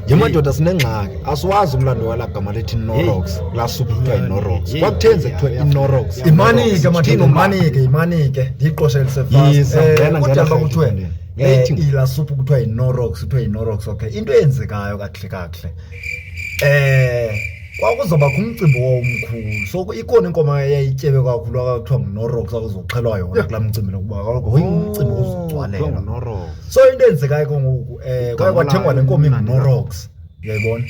Yemadoda, sinengxaki, asiwazi umlando walaa gama lithi Knorrox, kulaa suphu kuthiwa yiKnorrox. Kwakutheni kuthiwa iKnorrox? Imanike madoda, imanike, imanike, ndiyiqoshelise. Yiza, ngena, ngena, Kudala Rheki, kuthiwe mfondini. Ethi. Ilaa suphu kuthiwa yiKnorrox, kuthiwa yiKnorrox. Okay, into eyenzekayo kakuhle kakuhle, kwakuzobakho umcimbi owawumkhulu, so ikhona inkomo eyayityebe kakhulu akuthiwa nguKnorrox, akuzoxhelwa yona kulaa mcimbi, lokuba kaloku umcimbi uzogcwalela. NguKnorrox. So into eyenzekayo ke ngoku, kwaye kwathengwa le nkomo inguKnorrox, uyayibona.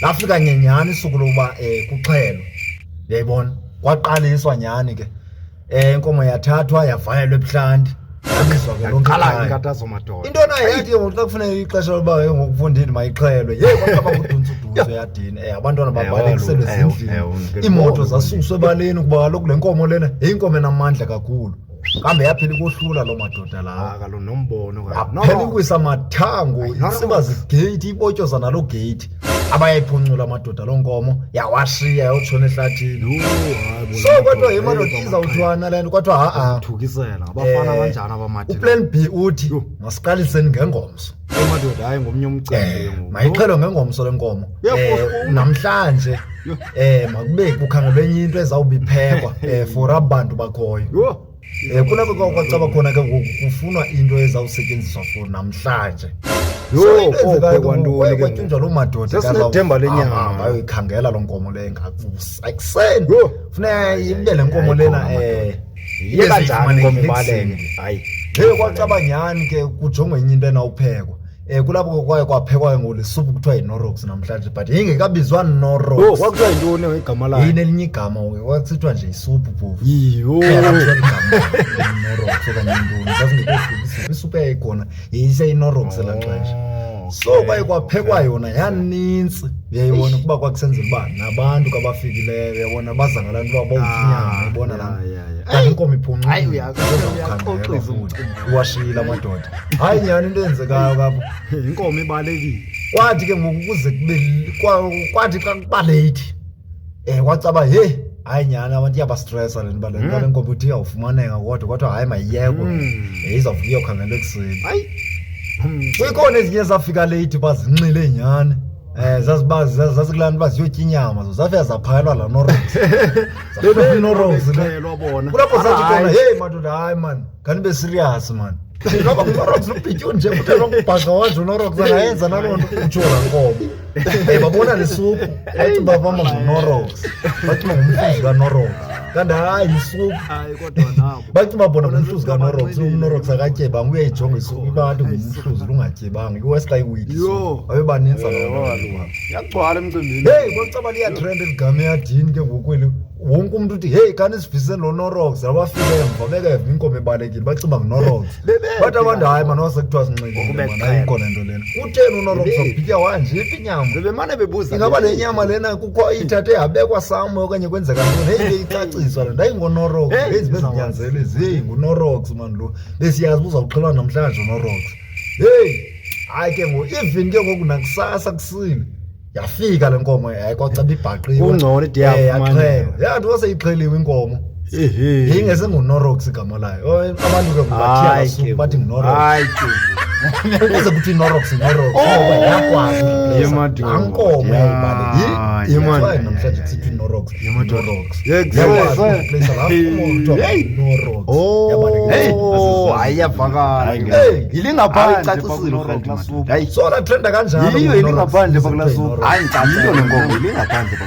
Lafika nyenyani isuku lokuba kuxhelwe, uyayibona. Kwaqaliswa nyhani ke, inkomo yathathwa, yavayelwa ebuhlanti, yabizwa ke lonke Yaqala ikhaya. inkathazo, madoda. Into nayo yathi ke ngoku xa kufuneka ixesha loba ke ngoku, mfondini, mayixhelwe, yeyi, kwaqaba kuduntsa uduntso eyadini, abantwana babalekiselwe ezindlini, iimoto zasuswa ebaleni, kuba kaloku le nkomo lena yeyinkomo enamandla kakhulu, kambe yaphela ikohlula loo madoda lawo. Ah, kaloku nombono kaloku. Yaphela iwisa amathango, itsiba zigeyithi, ibotyoza naloo geyithi, abayayiphuncula amadoda loo nkomo, yawashiya yawutshona ehlathini. Yho, hayi bo, So kwathiwa madoda, yemadoda, hey, izawuthiwana le nto? Kwathiwa ha-a. Thukisela ngabafana abanjani abamathi. Uplan B uthi masiqaliseni ngengomso. Madoda, hayi, ngomnye umcimbi ke ngoku. Mayixhelwe ngengomso le nkomo. Uyapostpone. Namhlanje makube kukhangelwe enye into ezawube iphekwa for aba bantu bakhoyo. Yho. Kulapho kwacaba khona ke ngoku kufunwa into ezawusetyenziswa for namhlanje. Yho, So into eyenzekayo ke kophekwa ngoku, ntoni kwaye ke kwatyunjwa loo madoda. Sesinethemba lenyama. Bayoyikhangela loo nkomo leyo ngakusa ekuseni. Yho. Funeka ibe le nkomo Hayi, lena khona, ibe Iye kanjani inkomo seyifumanekile ibaleke? ekuseni. Hayi. Hey, kwacaba nyhani ke kujongwe enye into enawuphekwa. Kulapho ke kwaye kwaphekwa ke ngoku le suphu kuthiwa yiKnorrox namhlanje, but ingekabizwa Yho, Knorrox. kwakuthiwa yintoni igama layo? Yini elinye igama ke, kwakusithiwa nje isuphu phofu. Yho. Kuthiwa ligama iKnorrox okanye intoni, zazingekehluki isuphu, isuphu eyayikhona yayiseyiKnorrox elaa xesha. Oh, So okay, kwaye kwaphekwa yona yanintsi, uyayibona, ukuba kwakusenzela uba nabantu kabafikileyo, uyabona, baza ngalaa nto uba bawutya inyama, uyayibona laa nto. Kanti inkomo iphuncukile, Hayi, izawukhangelwa uyaxoxisa futhi. umcimbi. Iwashiyile amadoda. Hayi nyhani, into eyenzekayo kapho, Inkomo ibalekile. Kwathi ke ngoku kuze kube kwathi xa kuba leyithi, kwacaba heyi, hayi nyhani, abantu iyabastresa le nto uba le nto, le nkomo ithi iyawufumaneka, kodwa kwathiwa hayi, mayiyekwe. Izawuvuka iyokhangelwa ekuseni. Hayi. Kuyikhona ezinye zafika leyithi bazinxile nyhani, zaziba zazikulaa nto uba ziyotya inyama, zo zafika zaphakelwa laa Knorrox, zafika iKnorrox le. Bexhelwa bona. Kulapho sathi khona, Hayi. heyi madoda, hayi mani, khanibe serious mani, noba nguKnorrox lubhityuni nje, kuthe kubhaqa wanje uKnorrox angayenza naloo nto, utsho laa nkomo. Babona le suphu, bathi bavama nguKnorrox, bathi ngumhluzi kaKnorrox, kanti hayi, yisuphu. Hayi, kodwa nabo. Bathi babona ngumhluzi kaKnorrox, uKnorrox akatyebanga, uyayijonga isuphu ibantu ngumhluzi lungatyebanga, iwesi xa iwiki. Yho. Babebanintsi abantu. Yagcwala emcimbini. Heyi, kwacaba liyatrend eligama eyadini ke ngoku eli, wonke umntu uthi, heyi, khani sivise lo Knorrox. Abafika emva bekeva inkomo ebalekile, bacinga nguKnorrox. Bathi abantu, hayi mani, wasekuthiwa sinxilile Ngokube mani, ayikho le nto lena. Kutheni uKnorrox wabhitya wanje? Iphi inyama? Bebemane bebuza. Ingaba le nyama lena kukho ithathe yabekwa somewhere okanye kwenzeka ntoni? Heyi, ke icaciswa le nto, ayingoKnorrox. Hey, Heyi, zibe zinyanzele ezi, heyi, nguKnorrox mani lo, besiyazi uba uzawuxhelwa namhlanje uKnorrox. Heyi, hayi ke ngoku, even ke ngoku nakusasa kusile yafika le nkomo, hayi, kwacaba ibhaqiwe. Kungcono ide yafumaneka. Yaxhelwa, yathi waseyixheliwe inkomo, Ehe. yayingesenguKnorrox igama layo. Oh, abantu ke ngoku bathiya Hayi laa suphu ke bathi nguKnorrox. Hayi ke. Ukuze kuthi iKnorrox, iKnorrox, ngoba yakwazi Ye, madoda. laa nkomo yayibalekile. Ye, man. That's why namhlanje kusithiwa iKnorrox, iKnorrox. Ye, Yakwazi kuse. ukureplace laa nkomo kuthiwa Hey. nguKnorrox. Oh, Yabalekile. hayi, iyavakala. Hayi, Hey. Ilingaphandle Hayi, pha kuKnorrox laa suphu. Hayi. So latrenda kanjalo Yiyo nguKnorrox, ilingaphandle pha kulaa kuze suphu. kuthiwe Hayi, yiyo le nkomo ilingaphandle pha.